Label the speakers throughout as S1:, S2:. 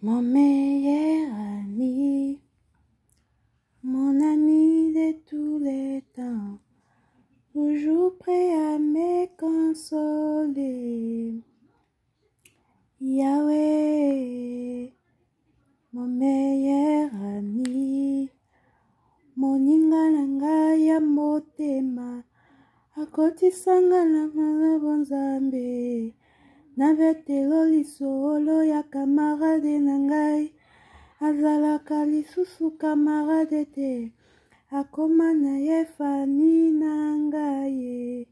S1: Mon meilleur ami, mon ami de tous les temps, toujours prêt à me consoler. Yahweh, mon meilleur ami, moninga na ngai ya motema, akotisanga na mwana Nzambe. Nabetelo lisolo ya camarade na ngai, azalaka lisusu camarade te, akoma na ye famille na ngai.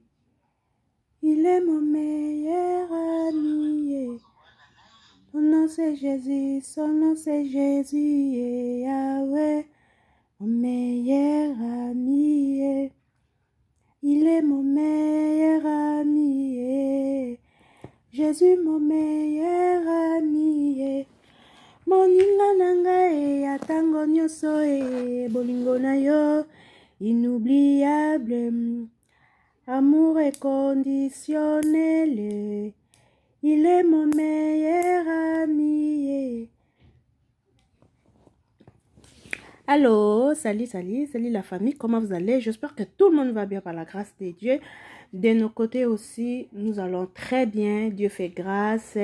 S1: Il est mon meilleur ami. Son nom c'est Jésus, son nom c'est Jésus, Yahweh, mon meilleur ami. Il est mon meilleur ami. Jésus, mon meilleur ami. Moninga na ngai ya tango nyonso e bolingo na yo inoubliable. Amour inconditionnel. Il est mon meilleur ami. Allô, salut, salut, salut la famille, comment vous allez? J'espère que tout le monde va bien par la grâce de Dieu. De nos côtés aussi, nous allons très bien. Dieu fait grâce.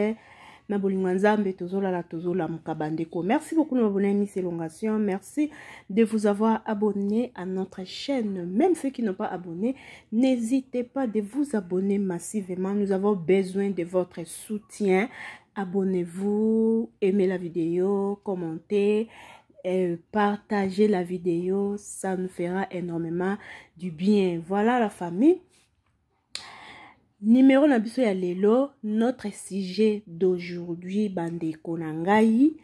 S1: Na bolingo ya Nzambe, tozolala, tozolamuka bandeko. Merci beaucoup de m'abonner à Miss Elongation. Merci de vous avoir abonné à notre chaîne. Même ceux qui n'ont pas abonné, n'hésitez pas de vous abonner massivement. Nous avons besoin de votre soutien. Abonnez-vous, aimez la vidéo, commentez, partagez la vidéo. Ça nous fera énormément du bien. Voilà la famille. Numéro na biso ya lelo, notre sujet d'aujourd'hui, bandeko na ngai,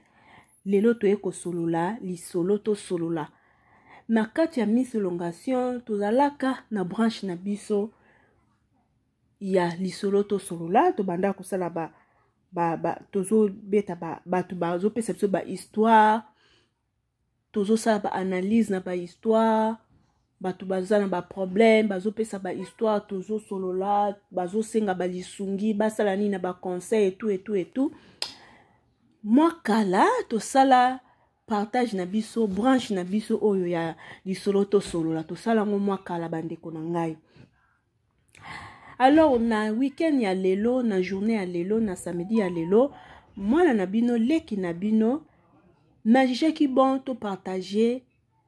S1: lelo toye kosolola lisolo tosolola. Na kati ya Miss Elongation, tozalaka na branche na biso ya lisolo tosolola, tobanda kosala ba, ba, ba, tozobeta ba, bato bazopesa biso ba histoire, tozosala ba analyse na ba histoire, bato baza na ba problème, bazopesa ba histoire, tozosolola, bazosenga ba lisungi, basala nini na ba conseil et tout et tout et tout. Mwa kala tosala partage na biso, branche na biso oyo ya lisolo tosolola, tosala ngo mwa kala bandeko na ngai. Alors na week-end ya lelo, na journée ya lelo, na samedi ya lelo, mwana na bino, leki na bino, na jugeki bon to partager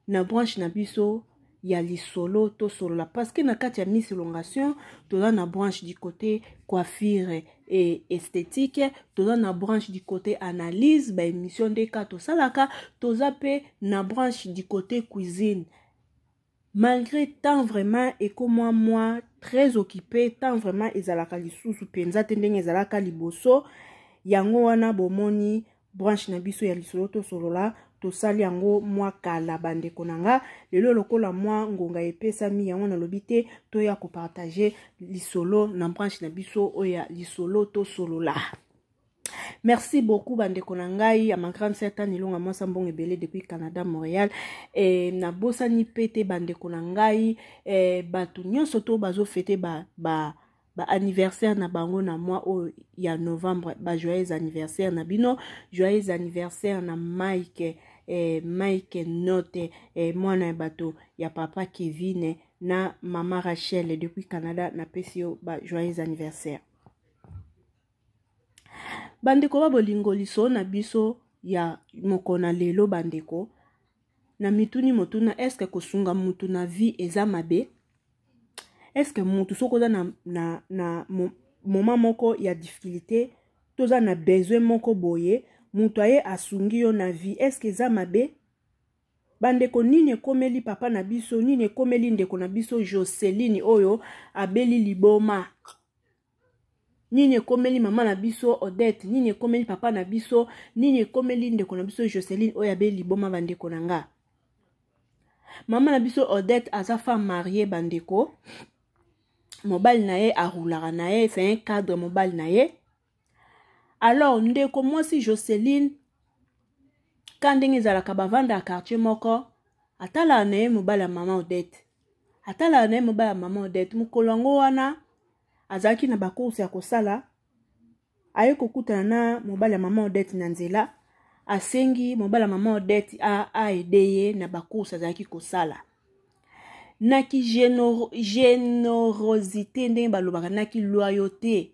S1: na branche na biso ya lisolo tosolola, parce que na kati ya Miss Elongation toza na branche du côté coiffure et esthétique, toza na branche du côté analyse ba émission ndeka tosalaka, toza pe na branche du côté cuisine. Malgré temps vraiment ekoma moi très occupé, temps vraiment ezalaka lisusu penza te ndenge ezalaka liboso. Yango wana bomoni branche na biso ya lisolo tosolola, tosali yango mwa kala bandeko na nga. Lelo lokola mwa ngonga epesami, yango nalobi te toya kopartage lisolo na branche na biso oyo ya lisolo tosolola. Merci beaucoup bandeko na ngai ya ma grande sœur Tani Longa mwasa mbongo ebele depuis Canada Montréal. Et na bosani pete bandeko na ngai, et bato nyonso to bazo fêter ba, ba, ba anniversaire na bango na mois oyo ya novembre, ba joyeux anniversaire na bino, joyeux anniversaire na Mike, Mike Note, mwana ya bato ya papa Kevin na mama Rachel depuis Canada, na pesi yo ba joyeux anniversaire. Bandeko ba bolingo, liso na biso ya moko na lelo bandeko, na mituni motuna, est-ce que kosunga mutu na vie eza mabe? Est-ce que mutu soki oza na, na, na moment moko ya difficulté, toza na besoin moko boye, mutu aye asungi yo na vie, est-ce que eza mabe? Bandeko, nini ekomeli papa na biso, nini ekomeli ndeko na biso Joseline oyo abeli liboma? Nini ekomeli mama na biso Odette, nini ekomeli papa na biso, nini ekomeli ndeko na biso Joseline oyo abeli liboma? Bandeko na nga, mama na biso Odette aza femme mariée bandeko, mobali na ye aroulaka na ye, c'est un cadre mobali na ye. Alors ndeko mwasi Joseline, ka ndenge ezalaka bavanda ya quartier moko, atalaka na ye mobali ya mama Odette, atalaka na ye mobali ya mama Odette. Mokolo yango wana azalaki na ba course ya kosala, aye kokutana na mobali ya mama Odette na nzela. Asengi mobali ya mama Odette aaider ye na bacourse azalaki kosala. Na ki générosité ndenge balobaka, na ki loyauté,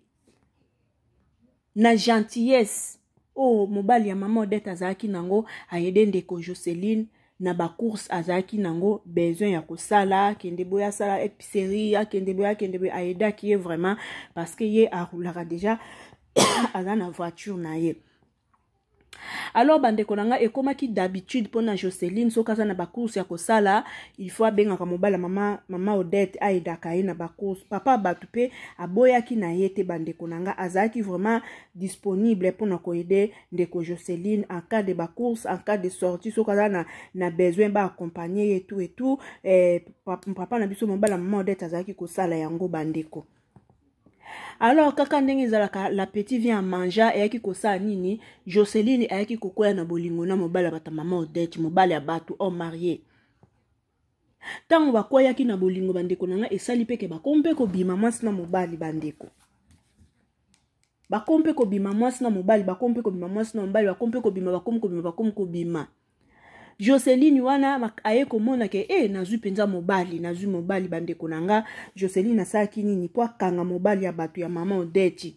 S1: na gentillesse oyo mobali ya mama Odette azalaki nango, aaider ndeko Joseline na bacourse azalaki nango besoin ya kosala. Akende boye, asala épicerie, akende boye, akende boye. Aaidaki ye vraiment parce que ye aroulaka déjà, aza na voiture na ye. Alors bandeko na ngai, ekomaki d'habitude mpona Joseline, soki aza na bacourse ya kosala, il faut abengaka mobali ya mama Odette, aaidaka ye na bacourse. Papa bato mpe aboyaki na ye te. Bandeko na ngai, azalaki vraiment disponible mpona koaider ndeko Joseline en cas de bacourse, en cas de sortie, soki aza na besoin baaccompagne ye, tout et tout. Papa na biso, mobali ya mama Odette, azalaki kosala yango, bandeko. Alors kaka ndenge ezalaka, l'appétit vient en mangeant. Eyaki kosala nini? Joseline ayaki kokwea na bolingo na mobali ya bato ya mama Odette, mobali ya bato homme marié. Ntango bakweyaki na bolingo, bandeko na ngai, esali mpe ke bakomi mpe kobima mwasi na mobali. Bandeko, bakomi mpe kobima mwasi na mobali, bakomi mpe kobima mwasi na mobali, bakomi mpe kobima, bakomi kobima, bakomi kobima. Joseline wana aye komona ke e nazwi mpenza mobali, nazwi mobali. Bandeko na nga, Joseline asalaki nini mpo akanga mobali ya bato ya mama Odette?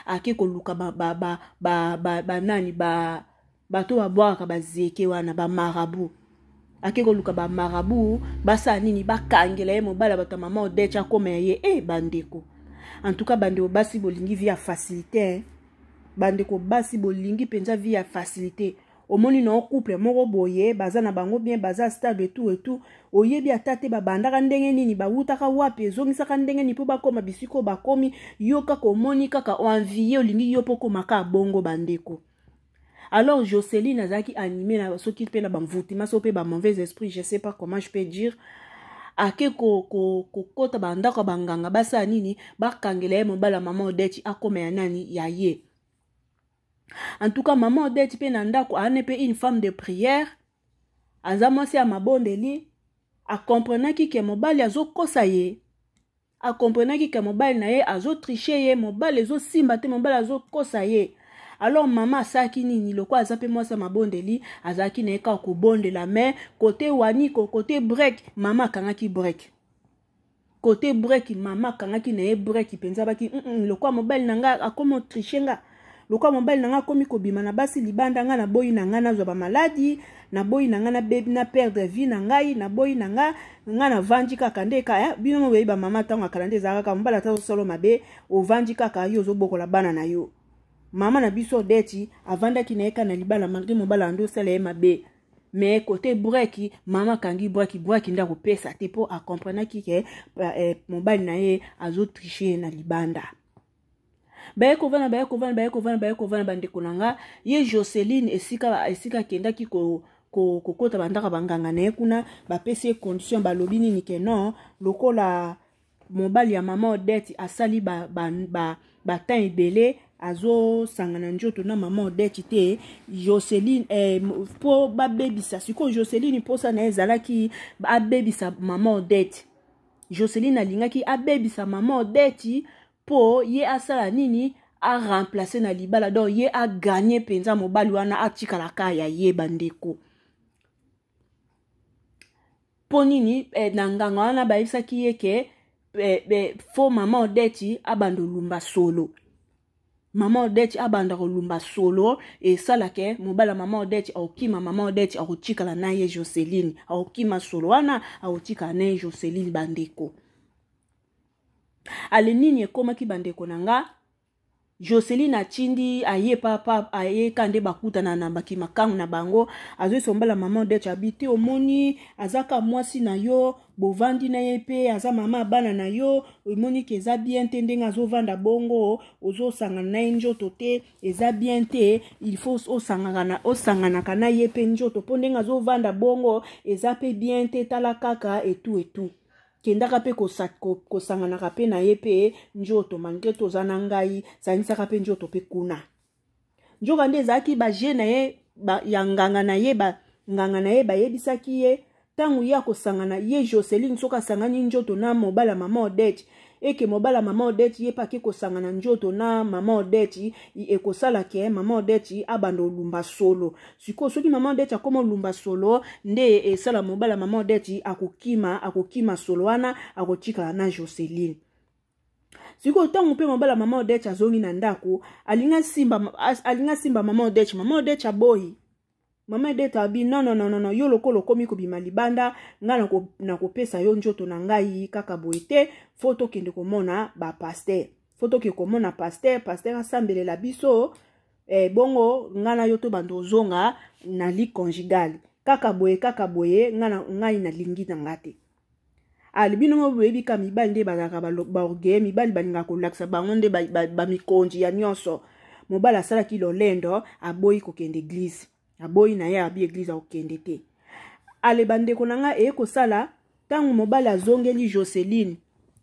S1: Ake koluka banani, ba, ba, ba, ba, ba, bato babwakaka bazeke wana, bamarabout. Ake koluka bamarabout, basala nini? Bakangela ye mobali ya bato ya mama Odette, akoma ya ye. E bandeko, en tout cas bandeko basi, bolingi vie ya facilité. Bandeko basi, bolingi mpenza vie ya facilité. Omoni na couple moko boye, baza na bango bien, baza stable et tout et tout. Oyebi ata te babandaka ndenge nini, bawutaka wapi, ezongisaka ndenge nini mpo bakóma bisika oyo bakomi. Yo kaka omoni, kaka oenvie, olingi yo mpo okómaka bongo. Bandeko, alors Joseline azalaki animé na soki mpe na bamvutima, so mpe bamauvais esprit, je sais pas comment je peux dire. Ake kokota ko, ko bandako ya banganga, basala nini? Bakangela ye mobali ya mama Odette, akóma ya nani? Ya ye. En tout cas mama Odette mpe na ndako aane mpe une femme de prière, aza mwasi ya mabondeli. Akomprenaki ke mobali azokosa ye, akomprenaki ke mobali na ye azotriche ye, mobali ezosimba te, mobali azokosa ye. Alors mama asalaki nini? Lokola aza mpe mwasi ya mabondeli, azalaki na ye kaka kobondela. Mais côté waniko, côté break, mama akangaki break. Côté break, mama akangaki na ye break mpenza. Baki lokola mobali na ngai akomi otriche nga, lokola mobali na ngai akomi kobima na basi libanda, ngai naboyi na ngai nazwa bamaladi, naboyi na ngai na perdre vie na ngai, naboyi na ngai, ngai navandi kaka nde ka eh, bino mo boyebi bamama ntango akala nde ezalaka kaka mobali ata osolo mabe, ovandi kaka, yo ozobokola bana na yo. Mama na biso Odette avandaki na ye kaka na libala malgré mobali ando osala ye mabe. Mais côté break, mama akangi break. Break nde akopesa te mpo akomprenaki ke mobali na ye azotriche ye na libanda. Baye kovanda, baye kovanda, baye kovanda, baye kovanda. Bandeko na nga, ye Joseline, esika akendaki kokota bandako banganga na ye kuna, bapesi ye condition. Balobi nini? Ke non, lokola mobali ya mama Odette asali batemps ba ebele azosangana nzoto na mama Odette te, Joseline, mpo babebisa sikoyo Joseline, mposa na ye ezalaki abebisa mama Odette. Joseline alingaki abebisa mama Odette mpo ye asala nini? Aremplace na libala. Donc ye aganye mpenza mobali wana, atikala ka ya ye. Bandeko, mpo nini? Na nganga wana bayebisaki ye ke fo mama Odette abanda olumba solo. Mama Odette abanda kolumba solo, esalaka mobali ya mama Odette akokima mama Odette, akotikala na ye Joseline. Akokima solo wana, akotikala na ye Joseline. Bandeko, ale nini ekomaki? Bandeko na nga, Joseline atindi aye papa, ayeka nde bakutana na bakimakangu na bango. Azoyesa mama Odette, abi te, omoni, azaka mwasi na yo, bovandi na ye mpe aza mama bana na yo. Omoni ke eza bien te ndenge azovanda bongo, ozosangana na ye nzoto te, eza bien te. Il faut osanganaka na ye mpe nzoto, mpo ndenge azovanda bongo eza mpe bien te. Tala kaka etu etu, kendaka mpe kosanganaka mpe na ye mpe nzoto, malgré toza na ngai, sangisaka mpe nzoto mpe kuna. Nzoka nde ezalaki baje na ye ya nganga na ye. Nganga na ye bayebisaki ye, ntango ye akosangana, ye Joseline soki asangani nzoto na mobali ya mama Odette. Eke mobala mama Odette ye mpe ake kosangana njoto na mama Odette, ekosala ke mama Odette abanda olumba solo. Sikoyo soki mama Odette akoma olumba solo, nde esala mobala mama Odette akokima, akokima solo wana, akotikala na Joseline. Sikoyo ntango mpe mobala mama Odette azongi na ndako, alingi asimba mama Odette, mama Odette aboyi. Mama Odette abi non, non, non, non, yo lokola okomi kobima libanda, ngai nakopesa yo nzoto na ngai kaka boye te, fo tokende komona ba pasteur, fo tokende komona pasteur, pasteur asambelela biso, bongo ngai na yo tobanda ozonga na lit conjugal kaka boye, kaka boye, ngai nalingi na nga te. Ali bino mo boyebi ka mibali nde bazalaka baorgueil, mibali balingaka kolakisa bango nde bamikonzi ya nyonso. Mobali asalaki lolendo, aboyi kokende église, aboyi na ye, abi église akokende te. Ale bandeko na ngai, eye kosala ntango mobali azongeli Joseline,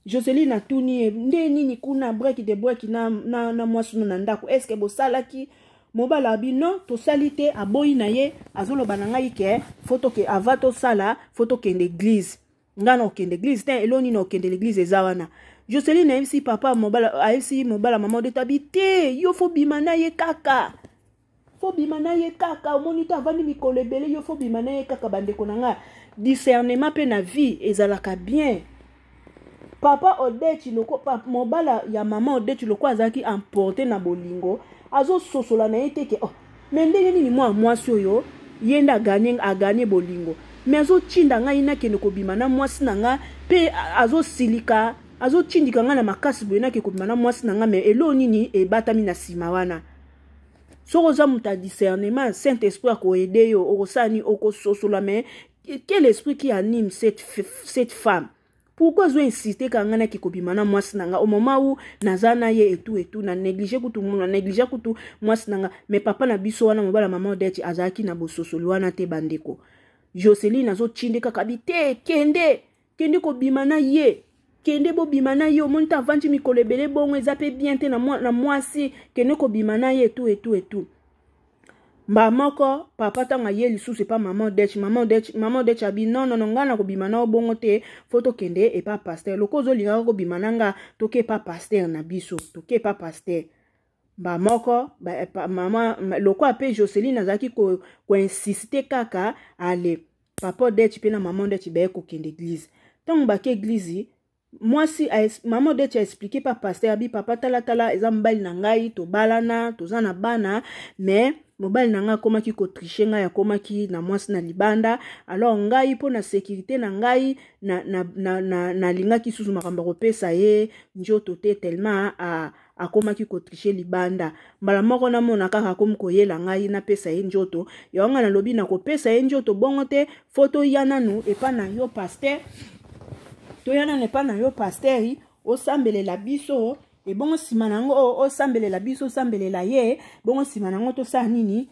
S1: Joseline atuni ye nde nini kuna breki de breki na mwasi no na ndako, eske bosalaki? Mobali abi non, tosali te, aboyi na ye, azoloba na ngai ke fo toke, ava tosala fo tokende église. Ngai na okende église te, eloko nini okende l'église eza wana? Joseline ayebisi papa mobala, ayebisi mobala mama Odette, abi te, yo fo bima na ye kaka, fo bima na ye kaka, omoni te avandi mikolo ebele, yo fo bima na ye kaka. Bandeko na ngai, discernement mpe na vie ezalaka bien. Papa Odette loko, mobala ya mama Odette loko azalaki emporté na bolingo, azososola na ye te ke oh, me ndenge nini mwa mwasi oyo ye nde aganye bolingo, me azotinda ngai nakende kobima na mwasi na nga, mpe azosilika, azotindika ngai na makasi boye nake kobima na mwasi na nga, me eloko nini ebatami na nsima wana? Soki oza moto ya discernement, Saint Esprit akoede yo, okosala nini? Okososola. Mais quel esprit qui anime cette femme? Pourquoi azo insiste kaka ngai naki kobima na mwasi na nga au moment où naza na ye etu etu, na néglige kutu, na néglige kutu mwasi na nga? Mais papa na biso wana, mobala mama Odette, azalaki na bososoli wana te. Bandeko, Joseline azotinde kaka bi te, kende, kende kobima na ye, kende bobima na ye, omoni te avandi mikolo ebele bongo, eza mpe bien te na mwasi, kende kobima na ye etu etu etu. Mba moko papa ntango aye lisusu epa mama Odette, mama Odette abi non, non, non, ngai na kobima na yo bongo te, fo tokende epa pasteur. Loko ozolingaka kobima na nga, toke epa pasteur na biso, toke epa pasteur. Mba moko mama lokola mpe Joseline azalaki koinsiste kaka, ale papa Odette mpe na mama Odette baye kokende église. Ntango bake église, mwasi mama Odette aexpliquer pa pasteur, abi papa, tala tala, eza mobali na ngai, tobalana, toza na bana, mais mobali na ngai akomaki kotricher ngai, akomaki na mwasi na libanda. Alors ngai mpo na sécurité na ngai nalingaki susu makambo ya kopesa ye nzoto te, tellement akomaki kotricher libanda. Mbala moko namona kaka akomi koyela ngai napesa ye nzoto, yango ngai nalobi nakopesa ye nzoto bongo te, fo toya nanu epa na yo pasteur, toya nanu epa na yo pasteur, osambelela biso, ebongo nsima na yango osambelela biso, osambelela ye, bongo nsima na yango tosala nini?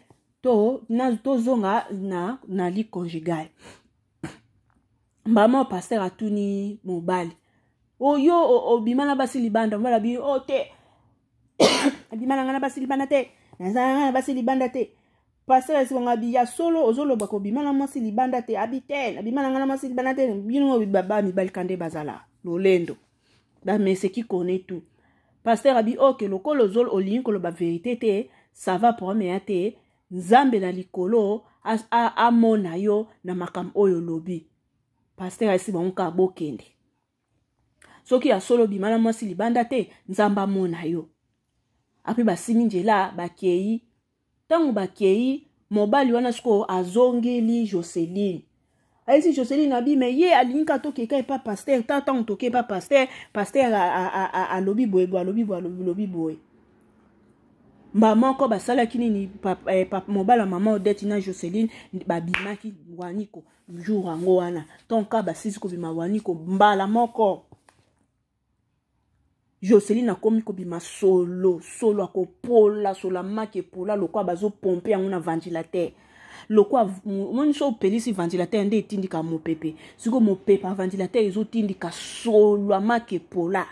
S1: Tozonga na lit conjugal. Mbama pasteur atuni mobali oyo, obima na basi libanda? Mobali abi o te, abima na ngai na basi libanda te, naza na ngai na basi libanda te. Pasteur ayesi bango abi ya solo ozoloba kobima na mwasi libanda te? Abi te, nabima na ngai na mwasi libanda te. Bino ba mibali ka nde bazala lolendo, bamese qui connaît tout. Pasteur abi ok, lokola olingi koloba vérité te, ça va, problème ya te, Nzambe na likolo amona yo na makambo oyo olobi. Pasteur ayesi bango kaka bokende, soki ya solo obima na mwasi libanda te, Nzambe amona yo. Ape basimi nzela, bakei. Ntango bakei, mobali wana sikoyo azongeli Joseline, ayesi Joseline abi me ye alingi kaka tokeka epa pasteur. Ta ntango toke epa pasteur, pasteur alobi boye boye, alobi boye, alobi boye. Mba moko basalaki nini? Mobala mama Odette na Joseline babimaki waniko jour yango wana. Tonka basisi kobima waniko, mbala moko Joseline akomi kobima solo, solo akopola, solo amaki epola lokola bazopompe yango na ventilateur. Lokola omoni so opelisi ventilateur nde etindika mopepe, sikoyo mopepe ya ventilateur ezotindika solo amaki epola.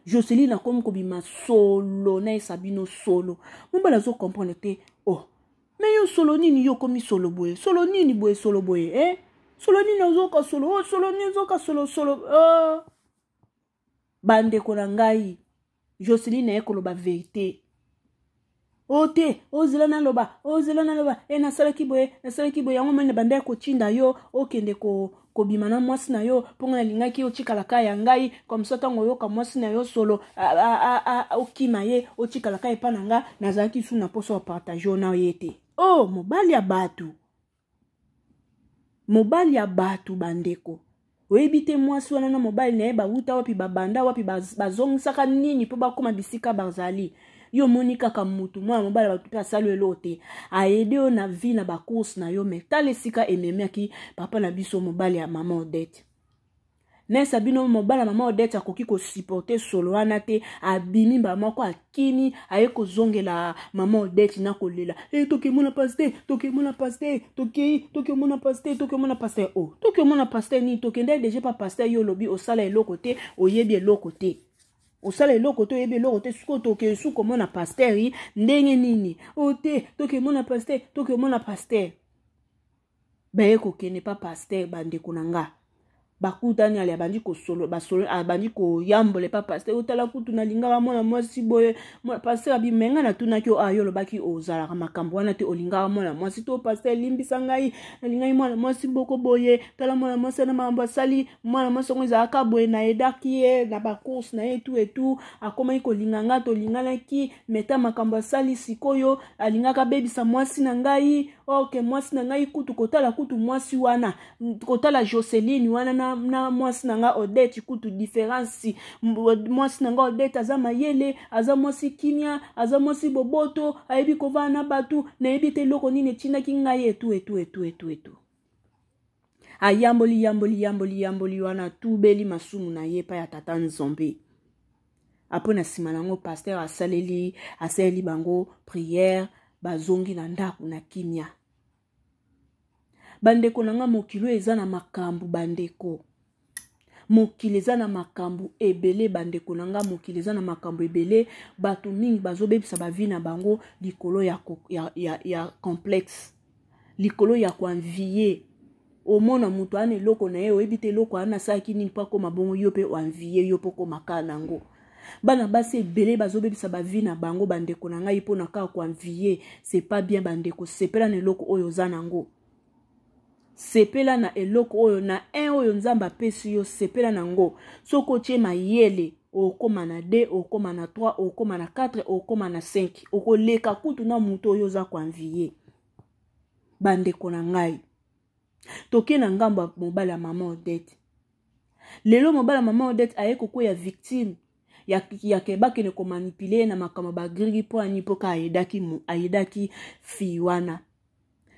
S1: Joseline akomi kobima solo, nayesa bino solo, mobali azocomprendre te. Oh, me yo solo nini? Yo okomi solo boye, solo nini boye, solo boye, eh? Solo nini ozoka solo? Oh, solo nini ozoka solo solo? Oh. Bandeko na ngai, Joseline aye koloba verite. O te, ozela naloba, ozela naloba, e nasalaki boye, nasalaki boye, yango moni na bandaki kotinda yo okende ko kobima na mwasi na yo mpo ngai nalingaki otikala ka ya ngai comme ça ntango oyoka mwasi na yo solo okima ye otikala ka epa na nga nazalaki su na mposa opartage yo na ye te. O oh, mobali ya bato, mobali ya bato bandeko, oyebi te mwasi wana na mobali na ye bawuta wapi, babanda wapi, bazongisaka nini mpo bakóma bisika bazali. Yo omoni kaka mutu mwana mobali bato mpe asali eloko te, aede yo na vie na bacourse na yo, me tala esika ememiaki papa na biso mobali ya mama Odette. Nesa bino mobali ya mama Odette akoki kosupporte solo wana te, abimi mbala moko, akimi, aye kozongela mama Odette na kolela, e tokemona paster, tokemona paster, tokei tokemona paster, tokemona paster, o oh, tokemona paster nini, tokende deja pa paster, yo olobi osala eloko te, oyebi eloko te, osala eloko te, oyebi eloko te, sikoyo tokei su komona paster ndenge nini? O oh, te, tokemona paster, tokemona paster. Baye kokende pa paster, bandeko na nga, bakutani, ale abandi kosolo, basolo, abandi koyambola epa paster, otala kutu nalingaka mwana mwasi boye. Paster abi, me ngai natunaki yo, ayo olobaki ozalaka makambo wana te, olingaka mwana mwasi to? Paster, limbisa ngai, nalingaki mwana mwasi boko boye, tala mwana mwasi ana makambo asali, mwana mwasi yango ezalaka boye, nayedaki ye na bacourse na ye tu etu, akomaki kolinga ngai, tolinganaki, meta makambo asali sikoyo, alingaka abebisa mwasi na ngai, orke mwasi na ngai kutu kotala kutu mwasi wana, kotala Joseline wana na mwasi na ngai Odette, kutu différence, mwasi na ngai Odette aza mayele, aza mwasi kimia, aza mwasi boboto, ayebi kovanda na bato, nayebi te eloko nini etindaki ngai etu etu etu etu etu. Ayamboli, yamboli, yamboli, yamboli wana, atubeli masumu na ye epai ya tata Nzambe. Apo na nsima na yango paster asaleli bango priere, bazongi na ndako na kimia. Bandeko na nga, mokili oyo eza na makambo, bandeko, mokili eza na makambo ebele, bandeko na nga, mokili eza na makambo ebele. Bato mingi bazobebisa bavi na bango likolo ya complexe, likolo ya koenvie. Omona moto ana eloko na ye, oyebi te eloko wana asalaki nini mpo akóma bongo, yo mpe oenvie, yo mpo okóma kaka nango. Bana basi ebele bazobebisa bavi na bango, bandeko na ngai, mpo na kaka koenvie. C'est pas bien, bandeko. Sepela na eloko oyo oza nango, sepela na eloko oyo na un oyo Nzambe apesi yo, sepela nango. Soki otie mayele, okóma na 2, okóma na 3, okóma na 4, okóma na 5, okoleka kutu na moto oyo oza koenvie. Bandeko na ngai, toke na ngambo ya mobali ya mama Odette. Lelo mobali ya mama Odette aye kokweya victime ya ke bakende komanipule ye na makambo bagrigi. Mpo ani? Mpo ka ayedaki fille wana.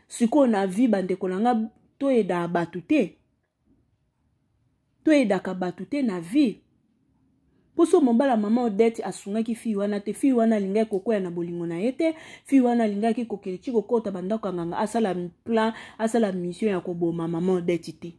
S1: Sikoyo na vie, bandeko na nga, toyedaka bato te, toyedaka bato te na vie. Mpo so mobali ya mama Odette asungaki fille wana te, fille wana alingaki kokwea na bolingo na ye te, fille wana alingaki kokende ti kokota bandako ya nganga, asala plan, asala mission ya koboma mama Odette te.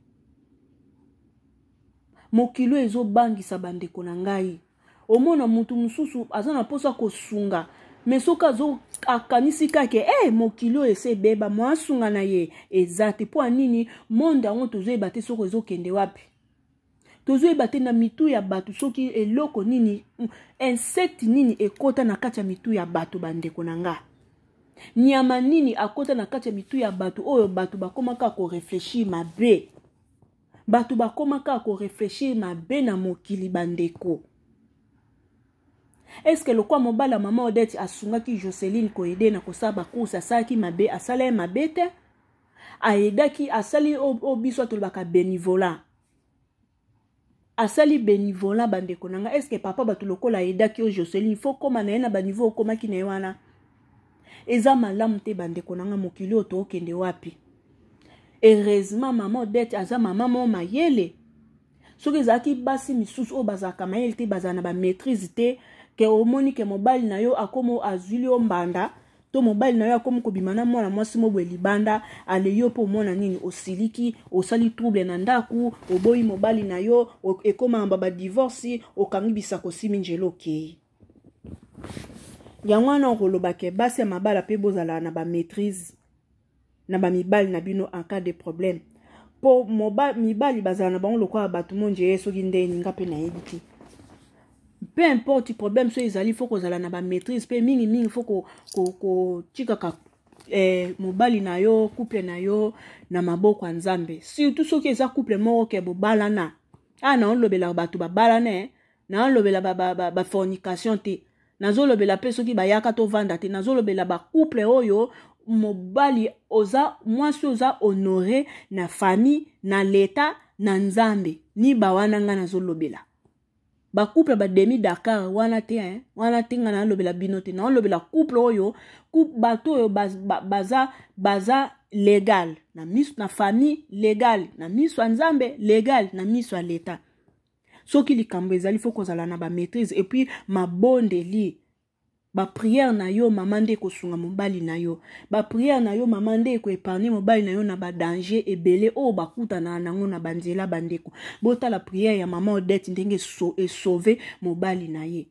S1: Mokili oyo ezobangisa, bandeko na ngai. Omona mutu mosusu aza na mposa kosunga, me soki azo akanisi kaka e mokili oyo ese ebeba, mwa asunga na ye eza te. Mpo ya nini? Monde yango tozoyeba te soki ezokende wapi, tozoyeba te na mitu ya bato soki eloko nini, insecte nini ekota na kati ya mitu ya bato. Bandeko na nga, nyama nini akota na kati ya mitu ya bato oyo bato bakomaka koreflechir mabe, bato bakomaka koreflechir mabe na mokili, bandeko? Eske lokwa mobali ya mama Odette asungaki Joseline koyede na kosala bacourse, asalaki mabe? Asala ye mabe te, ayedaki, asali oyo biso tolobaka bénévolat, asali bénévolat. Bandeko na nga, eske papa bato lokola ayedaki yo Joseline, fo kóma na ye na baniveau okomaki na ye wana? Eza malamu te, bandeko na nga. Mokili oyo tookende wapi? Heureusement mama Odette aza mama mo mayele. Soki ezalaki basi misusu oyo bazalaka mayele te, bazala na bamaîtrise te, ke omoni ke mobali na yo akomi azwili yo mbanda, to mobali na yo akomi kobima na mwana mwasi mo boye libanda, ale yo mpo omona nini, osiliki, osali trouble na ndako, oboyi mobali na yo, ekóma badivorce, okangi bisako, osimi nzela, okei. Yango wana okoloba ke basi ya mabala mpe bozala na bamaîtrise na bamibali na bino en cas de problème, mpo mibali bazala na bango lokola bato monje ye soki ndeni nga mpe nayebi te. Peu importe problème so ezali, faut kozala na bamaîtrise mpe mingimingi faut kotikaka mobali na yo, couple na yo na maboko ya Nzambe, surtout soki eza couple moko ke bobalana. Awa naolobela bato babalana, naolobela bafornication ba te, nazolobela mpe soki bayaka tovanda te. Nazolobela bacouple oyo mobali oza, mwasi oza honoré na famille, na leta, na Nzambe. Ni bawana ngai nazolobela. Bacouple bademi Dakar wana te, hein? Wana te, ngai nalobela bino te. Naolobela couple oyo bato oyo baza légal na miso na famille, légal na miso ya Nzambe, légal na miso ya leta. Soki likambo ezali, faut kozala na bamaîtrise et puis mabondeli, baprière na yo mama nde ekosunga mobali na yo. Baprière na yo mama nde ekoépargner mobali na yo na badanger ebele oyo bakutanaka nango na banzela. Bandeko, botala prière ya mama Odette ndenge esauver mobali na ye.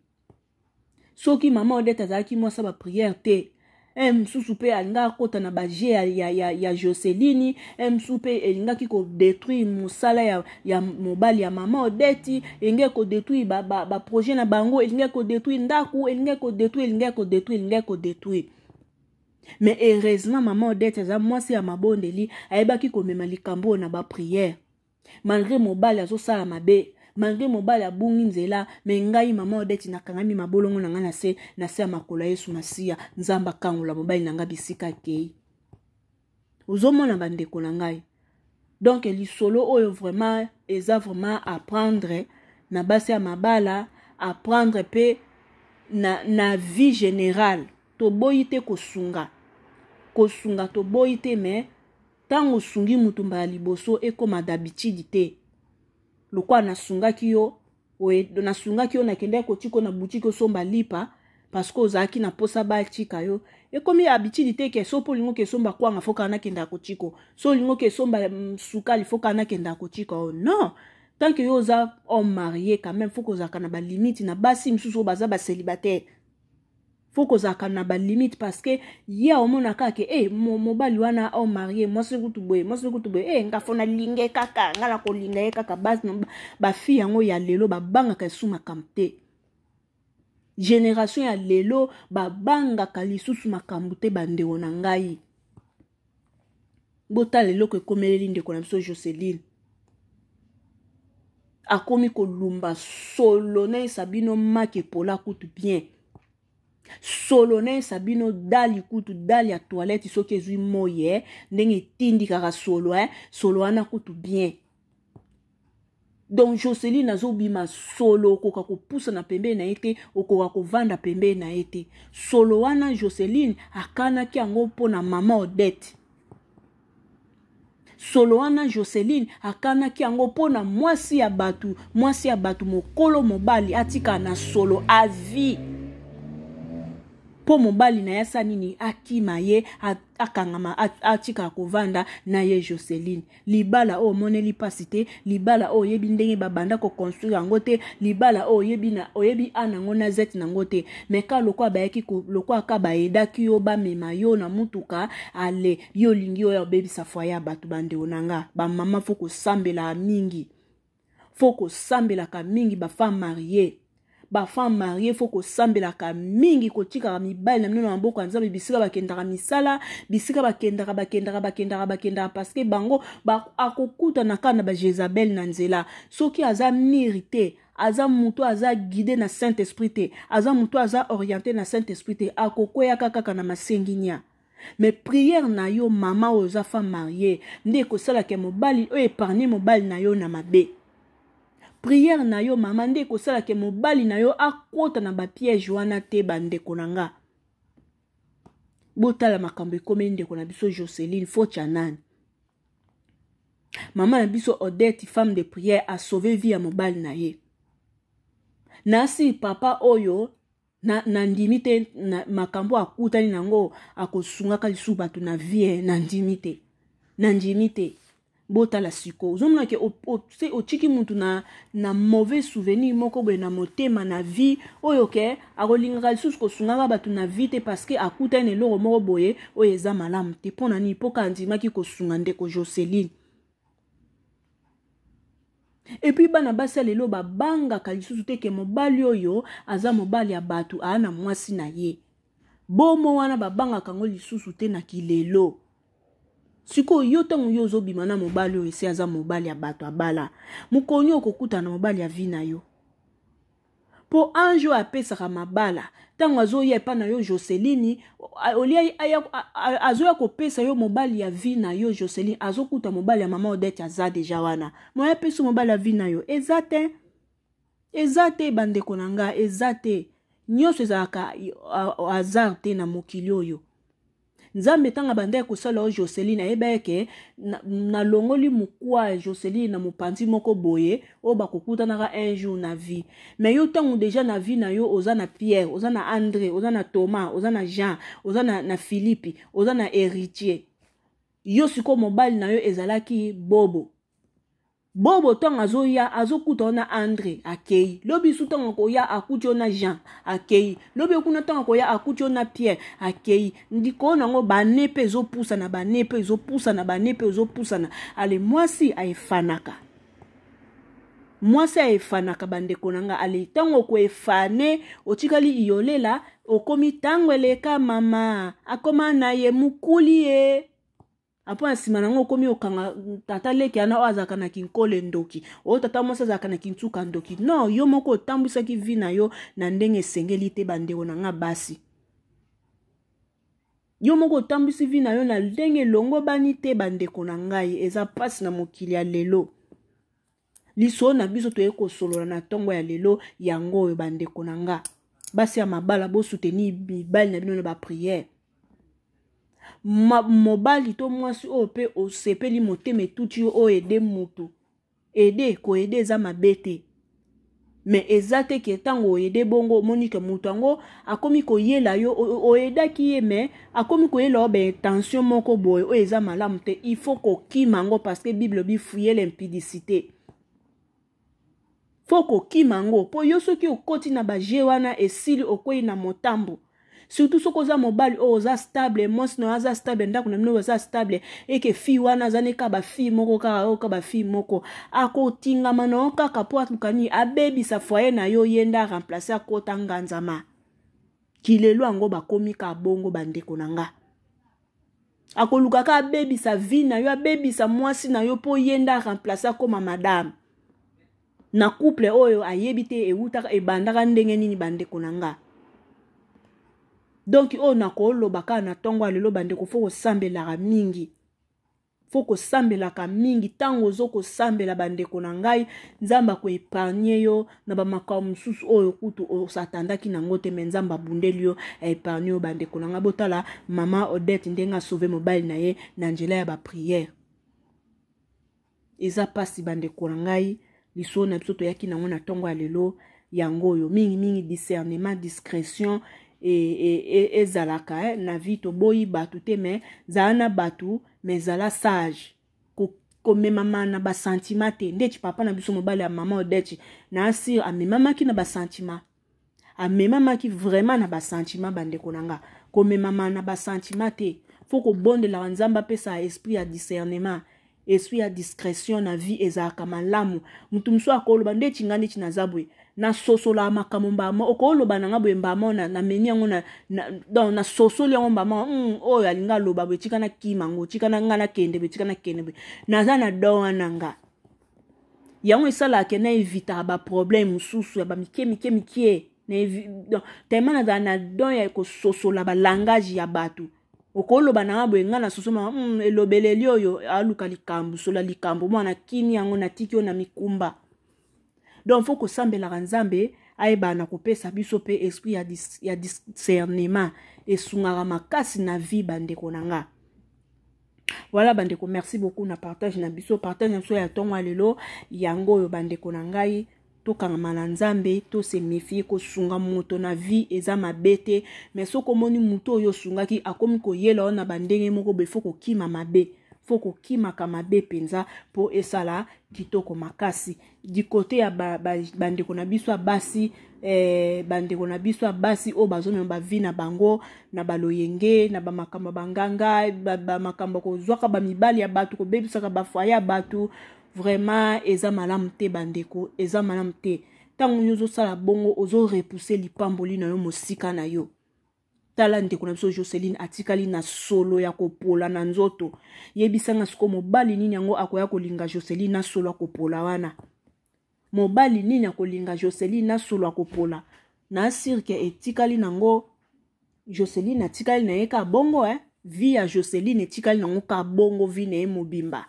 S1: Soki mama Odette azalaki mwasi baprière te, mosusu mpe alingaki akɔta na bajeux ya Joseline. Mosusu mpe elingaki kodétruire mosala ya mobali ya mama Odette, elingaki kodétruire baprojet ba na bango, elingaki kodétruire ndako, elingaki kodétruire, elingaki kodétruire, elingaki kodétruire. Mais heureusement, mama Odette aza mwasi ya mabondeli, ayebaki komema likambo oyo na baprière. Malgré mobali azosala mabe, malgré mobali abungi nzela, mais ngai mama Odette nakangami mabolongo na ngai na se ya makolo ya Yesu Masiya. Nzambe akangola mobali na ngai bisika akei. Ozomona, bandeko na ngai, donc lisolo oyo vraiment eza vraiment apprendre na basi ya mabala, apprendre mpe na vie générale. Toboyi te kosunga, kosunga toboyi te, mais ntango osungi mutu mbala liboso, ekóma d'habitude te. Lokola nasungaki yo, nasungaki yo, nakendaki kotika na boutique osomba lipa parce que ozalaki na mposa batika yo, ekomi habitude te ke so mpo olingi oke esomba kwanga, faut kaka nakendaka kotika, so olingi oke esomba sukali, faut kaka nakendaka kotika o. Non, tant que yo oza homme marié, quand même faut kozalaka na balimite na basi misusu oyo baza bacélibataire. Faut kozalaka na balimite parce que ye aomona kaka ke mobali wana homme marié, mwasi kutu boye, mwasi kutu boye, nga faut nalinga ye kaka, nga na kolinga ye kaka. Bafille yango ya lelo babangaka esu makambo te. Génération ya lelo babangaka lisusu makambo te. Bandeko na ngai, botala eloko ekomeleli ndeko na biso Joseline. Akomi kolumba solo nayesa bino, maki epola kutu bien, solo nayesa bino, dalle kutu, dalle ya toilette soki ezwi moi, ndenge etindikaka solo, solo wana kutu bien. Donc Joseline azobima solo, okoka kopusana pembeni na ye te, okoka kovanda pembeni na ye te. Solo wana Joseline akanaki yango mpona mama Odette. Solo wana Joseline akanaki yango mpona mwasi ya bato, mwasi ya bato mokolo mobali atikala na solo avi mpo mobali na ye asa nini, akima ye, akangama, atikala kovanda na ye. Joseline, libala oyo omoneli mpasi te, libala oyo oyebi ndenge babanda koconstruire yango te, libala oyo oyebi, na, oyebi a nango na z nango te, mais ka lokola bayaki, lokola ka bayedaki yo, bamema yo na mutuka ale, yo olingi oyo obebisa foyer ya bato. Bandeko na nga bamama, faut kosambelaka mingi, faut kosambelaka mingi. Bafemme mariée, bafemme mariée, faut kosambelaka mingi, kotikaka mibali na bino na maboko ya Nzambe. Bisika bakendaka misala, bisika bakendaka, bakendaka, bakendaka, bakendaka, parce que bango akokutana kaka na bajezabel na nzela. Soki aza mûre te, aza moto aza guidé na Saint Esprit te, aza moto aza orienté na Saint Esprit te, akokweyaka kaka na masenginia. Mais prière na yo mama oyo oza femme mariée nde ekosalaka mobali oyo, épargne mobali na yo na mabe. Prière na yo mama nde ekosalaka mobali na yo akota na bapiège wana te. Bandeko na nga, botala makambo ekomi ndeko na biso Joseline. Faute ya nani? Mama na biso Odette, femme de prière, asauve vie ya mobali na ye. Nasi papa oyo nandimi te na makambo akutani nango akosungaka lisusu bato na vie. Nandimi te, nandimi te. Botala sikoyo, ozomona ke otiki mutu na mauvais souvenir moko boye na motema na vie oyo ke akolingaka lisusu kosungaka bato na vie te, parce que akutani na eloko moko boye oyo eza malamu te. Mpo na nini? Mpo ka andimaki kosunga ndeko Joseline. Et puis bana basi ya lelo babangaka lisusu te ke mobali oyo aza mobali ya bato, aa na mwasi na ye. Bomo wana babangaka yango lisusu te na kilelo. Sikoyo yo, ntango yo ozobima na mobali oyo esi aza mobali ya bato, abala, mokoni okokutana na mobali ya vie na yo? Mpo ange oyo apesaka mabala, ntango azoya epai na yo Joseline, olia azoya kopesa yo mobali ya vie na yo, Joseline azokuta mobali ya mama Odete aza déjà wana. Moya apesi mobali ya vie na yo eza te, eza te, bandeko na nga, eza te. Nyonso ezalaka hasard te na mokili oyo. Nzambe, ntango abandaki kosala oyo Joseline, ayeba eke nalongoli mokwa ya Joseline na mopanzi moko boye oyo bakokutanaka un jour na vie. Mais yo, ntango déjà na vie na yo oza na Pierre, oza na André, oza na Thomas, oza na Jean, oza na Philippe, oza na Héritier, yo sikoyo mobali na yo ezalaki Bobo. Bobo ntango azoya, azokuta yo na André, akei. Lobi su, ntango akoya, akuti yo na Jean, akei. Lobi okuna, ntango akoya, akuti yo na Pierre, akei. Likolo nango bane mpe ezopusana, bane mpe ezopusana, bane mpe ezopusana. Ale, mwasi aefanaka, mwasi aefanaka, bandeko na nga. Ale, ntango okoefane, otikali iyolela, okomi ntango eleka, mama akoma na ye mokuli ye. Apo na nsima nango okomi okanga tata leki wana oyo azalaka na kinkole ndoki, oyo tata mwasi azalaka na kintsuka ndoki. Non, yo moko otambwisaki vie na yo na ndenge esengeli te. Bandeko na nga basi, yo moko otambwisi vie na yo na ndenge elongobani te. Bandeko na ngai, eza mpasi na mokili ya lelo. Lisolo na biso toye kosolola na ntongo ya lelo yango oyo. Bandeko na nga basi ya mabala, bosoutenir mibali na bino na baprière. Mobali to mwasi oyo mpe osepeli, motema etuti yo, oyo aider mutu, aider, koaider eza mabe te. Mais eza te ke ntango oaider bongo, omoni ke moto yango akomi koyela yo, oaidaki ye, mais akomi koyela yo baintention moko boye oyo eza malamu te. Il faut kokima yango, parce que Bible elobi: "Fuyez l'impudicité." Faut kokima yango, mpo yo soki okoti na bajeu wana, esili, okwei na motambo. Surtout soki oza mobali oyo oza stable, mwasi na yo aza stable, ndako na bino oza stable, eke fille wana aza ne kaka bafille moko, kaka oyo, kaka bafille moko, akotingama na yo kaka mpo aluka nini? Abebisa foyer na yo, ye nde aremplace, akota nganzama. Kilelo yango bakomi ka bongo, bandeko na nga. Akolukaka abebisa vie na yo, abebisa mwasi na yo, mpo ye nde aremplace, akóma madame na couple oyo ayebi te ewutaka, ebandaka ndenge nini. Bandeko na nga, donc oyo nakoloba kaka na ntongo ya lelo, bandeko, faut kosambelaka mingi, faut kosambelaka mingi. Ntango ozo kosambela, bandeko na ngai, Nzambe akoépargner yo na bamakambo mosusu oyo kutu osatandaki nango te, mais Nzambe abundeli yo, aépargner yo. Bandeko na ngai, botala mama Odete ndenge asauver mobali na ye na nzela ya baprière. Eza mpasi, bandeko na ngai. Lisolo na biso toyaki nango na ntongo ya lelo yango oyo, mingimingi discernement, discrétion ezalaka na vie. Toboyi bato te, mais zala na bato, mais zala sage, komemama na basentiment te. Ndeti papa na biso, mobali ya mama Odete na asir, amemamaki na basentiment, amemamaki vraiment na basentiment. Bandeko na nga, komemama na basentiment te. Faut kobondelaka Nzambe apesa esprit ya discernement, esprit ya discrétion na vie, ezalaka malamu. Motu mosusu akoloba ndeti nga, ndeti naza boye, nasosolaka makambo mbama. Okoloba na nga boye mbama, namemi yango, donc nasosoli yango mbama. Oyo alingi aloba boye, tika nakima yango, tika na nga nakende boye, tika nakende boye. Naza na don wana nga, yango esalaka na evitaka baproblème mosusu ya bamike mike mike. Tellement nazala na don ya kososola balangage ya bato. Okoloba na nga boye, nga na sosoma elobeleli oyo aluka likambo, sola likambo mwana kimi yango, natiki oyo na mikumba. Donc faut kosambelaka Nzambe ayebana na kopesa biso mpe esprit ya discernement, esungaka makasi na vie, bandeko na nga. Voilà, bandeko, merci beaucoup na partage na biso. Partage na biso ya ntongo ya lelo yango oyo, bandeko na ngai. Tokangama na Nzambe, tose méfier. Kosunga moto na vie eza mabe te, mais soki omoni moto oyo osungaki akomi koyela yo na bandenge moko boye, faut kokima mabe, faut kokimaka mabe mpenza mpo esala kitoko makasi. Du côté ya bandeko na biso ya basi, bandeko na biso ya basi oyo bazomema bavie na bango na baloyenge, na bamakambo ya banganga, bamakambo kozwaka bamibali ya bato, kobebisaka bafoyer ya bato. Vraiment eza malamu te bandeko, eza malamu te. Ntango yo ozosala bongo, ozorepousser lipamboli na yo mosika na yo. Tala ndeko na biso Joseline atikali na solo ya kopola na nzoto. Yebisanga siko mobali nini yango akoya kolinga Joseline na solo ya kopola wana? Mobali nini akolinga Joseline na solo ya kopola? Na sirke etikali nango, Joseline atikali na ye ka bongo, eh? Vie ya Joseline etikali nango ka bongo, vie na ye mobimba.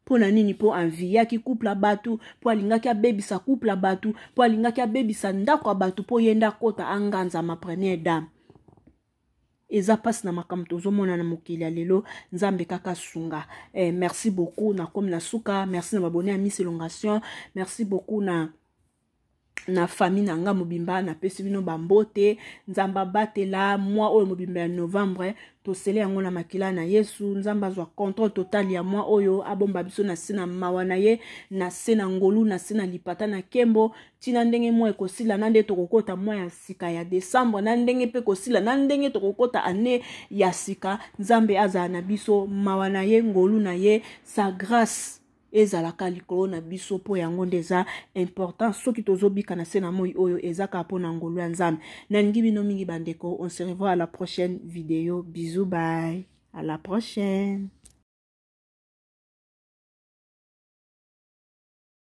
S1: Mpo na nini? Mpo enviaki couple ya bato, mpo alingaki abebisa couple ya bato, mpo alingaki abebisa ndako ya bato, mpo ye nde akota anganzama première dame. Eza mpasi na makambo tozomona na mokili ya lelo. Nzambe kaka sunga. Merci beaucoup, nakomi na suka. Merci na babone ya Miss Elongation, merci beaucoup na famille na nga mobimba. Napesi bino bambote. Nzambe abatela mwa oyo mobimba ya novembre, tosele yango na makila na Yesu. Nzambe azwa contrôle total ya mwa oyo, abomba biso na se na mawa na ye, na se na ngolu, na se na lipata na nkembo, ntina ndenge mwa ekosila na nde tokokota mwa ya sika ya décembre, na ndenge mpe kosila na ndenge tokokota année ya sika. Nzambe azala na biso, mawa na ye, ngolu na ye, sa grâce ezalaka likolo na biso, mpo yango nde eza important. Soki tozobika na se na moi oyo, eza kaka mpo na ngolu ya Nzambe. Nalingi bino mingi bandeko. On se revoit à la prochaine vidéo. Bisous, bye, à la prochaine.